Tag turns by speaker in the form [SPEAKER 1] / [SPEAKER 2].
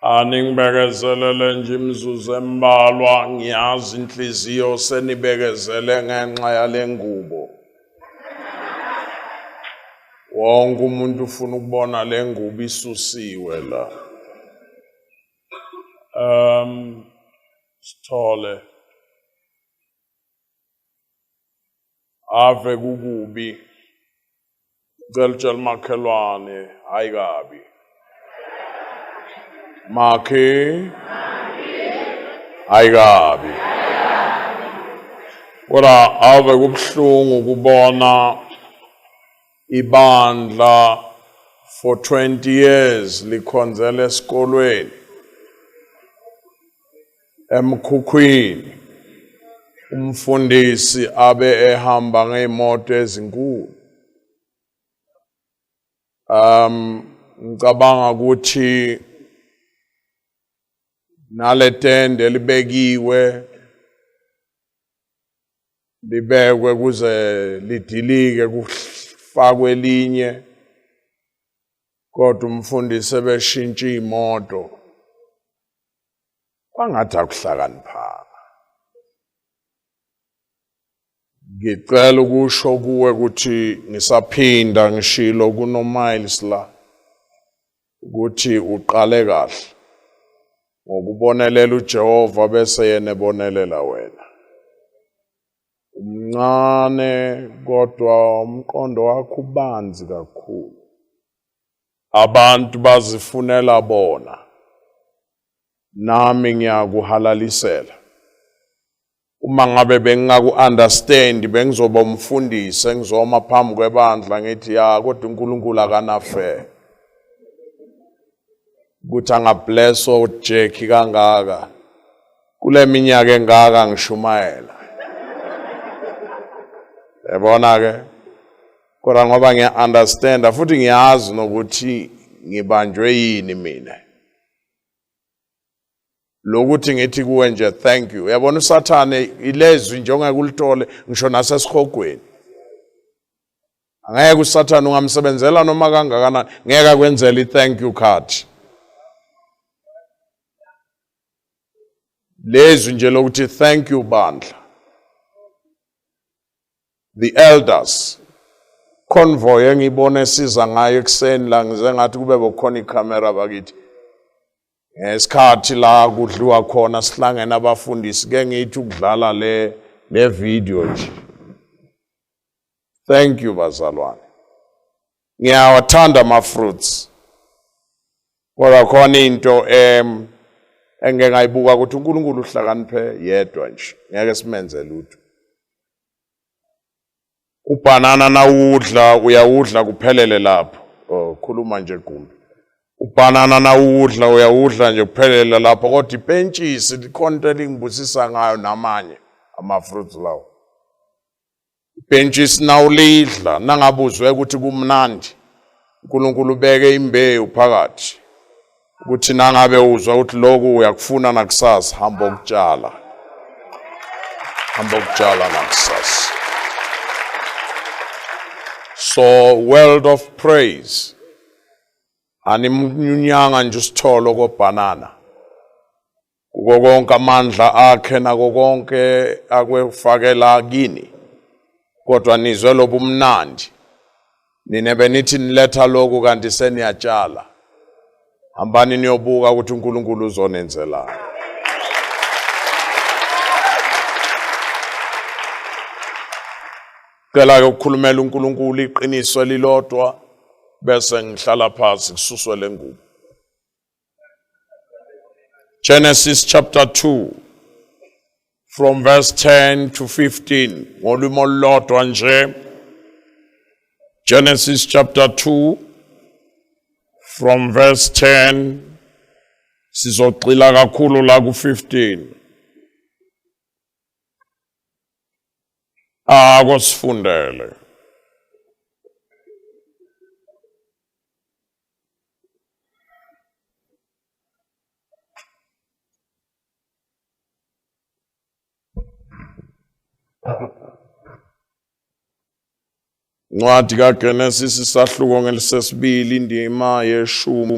[SPEAKER 1] Aningibekezelele nje imizuzu embalwa, ngiyazi inhliziyo senibekezele ngenxa yale ngubo. Wonke umuntu ufuna ukubona le ngubo isusiwe la. Sithole. Ave kukubi. Cela utshela umakhelwane, hayi kabi. Makhi. Hayi kabi. Kodwa ave kubuhlungu ukubona ibandla for 20 years likhonzela esikolweni emkhukhwini, umfundisi abe ehamba ngey'moto ezinkulu. Ngicabanga ukuthi nale tende elibekiwe libekwe kuze lidilike kufakwe elinye, kodwa umfundisi ebeshintsha iy'moto. Kwangathi akuhlakaniphanga. Ngicela ukusho kuwe ukuthi ngisaphinda ngishilo kuno-Miles la ukuthi uqale kahle ngokubonelela uJehova bese yena ebonelela wena. Umncane kodwa umqondo wakho ubanzi kakhulu. Abantu bazifunela bona, nami ngiyakuhalalisela. Uma ngabe bengingaku-understand, bengizoba umfundisi engizoma phambi kwebandla ngithi ya, kodwa uNkulunkulu akana-fair ukuthi angabless oJackie kangaka kule minyaka engaka ngishumayela. Yabona ke, kodwa ngoba ngiya-understanda futhi ngiyazi nokuthi ngibanjwe yini mina. Lokuthi ngithi kuwe nje thank you. Uyabona uSathane ilezwi nje ongeke ulithole ngisho nasesihogweni. Angeke uSathane ungamsebenzela noma kangakanani, ngeke akwenzele i-thank you card. Lezwi nje lokuthi thank you bandla. The elders convoy engiyibona esiza ngayo ekuseni la, ngize ngathi kube bokukhona ikhamera bakithi. Ngesikhathi la kudliwa khona sihlangene abafundisi, ke ngithi ukudlala le video nje. Thank you bazalwane. Ngiyawathanda ama fruits. Kodwa khona into engeke ngayibuka ukuthi uNkulunkulu uhlakaniphe yedwa nje, ngeke simenze lutho. Ubhanana nawudla uyawudla kuphelele lapho. Oh, khuluma nje gumbi. Ubhanana nawudla uyawudla nje kuphelele lapho, kodwa ipentshisi likhona into elingibusisa ngayo namanye ama fruits lawo. Ipentshisi nawulidla nangabuzwe ukuthi kumnandi, uNkulunkulu ubeke imbewu phakathi ukuthi nangabe uzwa ukuthi lokhu uyakufuna nakusasa, hamba okutshala, hamba okutshala nakusasa. So world of praise, animnyunyanga nje usitholo kobhanana kuko konke amandla akhe nako konke akwefakela kini, kodwa nizwe lobumnandi. Nina benithi niletha lokhu kanti seniyatshala. Hambani niyobuka ukuthi uNkulunkulu uzonenzelani. Cela ke ukukhulumela uNkulunkulu iqiniso elilodwa bese ngihlala phansi kususwe le ngubo. Genesis chapter 2 from verse 10 to 15 ngolwimi olulodwa nje. Genesis chapter 2 from verse 10, sizogxila kakhulu la ku 15. Akosifundele. Incwadi kaGenesis isahluko ngelisesibili indima yeshumi.